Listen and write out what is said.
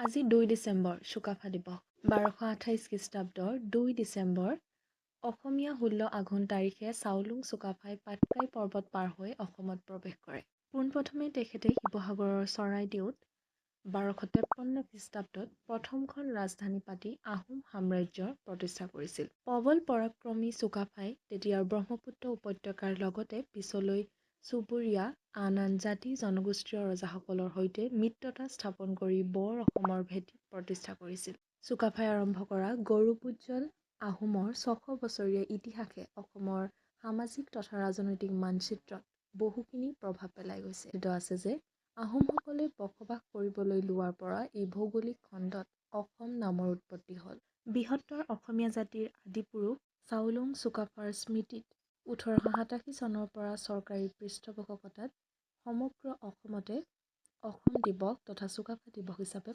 আজি 2 ডিচেম্বৰ, চুকাফা দিৱস। 1228 খ্ৰীষ্টাব্দৰ 2 ডিচেম্বৰ, অসমীয়া 16 আঘোণ তাৰিখে চাওলুং চুকাফাই পাটকাই পৰ্বত পাৰ হৈ অসমত প্ৰৱেশ কৰে। পোনপ্ৰথমে তেখেতে শিৱসাগৰৰ চৰাইদেউত 1253 খ্ৰীষ্টাব্দত প্ৰথমখন ৰাজধানী পাতি আহোম সাম্ৰাজ্যৰ প্ৰতিষ্ঠা কৰিছিল। প্ৰবল পৰাক্ৰমী চুকাফাই তেতিয়াৰ ব্ৰহ্মপুত্ৰ উপত্যকাৰ লগতে পিছলৈ চুবুৰীয়া আন আন জাতি জনগোষ্ঠীয় ৰজাসকলৰ সৈতে মিত্ৰতা স্থাপন কৰি বৰ অসমৰ ভেটি প্ৰতিষ্ঠা কৰিছিল। চুকাফাই আৰম্ভ কৰা গৌৰৱোজ্জ্বল আহোমৰ 600 বছৰীয়া ইতিহাসে অসমৰ সামাজিক তথা ৰাজনৈতিক মানচিত্ৰত বহুখিনি প্ৰভাৱ পেলাই গৈছে। কথিত আছে যে আহোমসকলে বসবাস কৰিবলৈ লোৱাৰ পৰা এই ভৌগোলিক খণ্ডত অসম নামৰ উৎপত্তি হ'ল। বৃহত্তৰ অসমীয়া জাতিৰ আদিপুৰুষ চাওলুং চুকাফাৰ স্মৃতিত 1887 চনৰ পৰা চৰকাৰী পৃষ্ঠপোষকতাত সমগ্ৰ অসমতে অসম দিৱস তথা চুকাফা দিৱস হিচাপে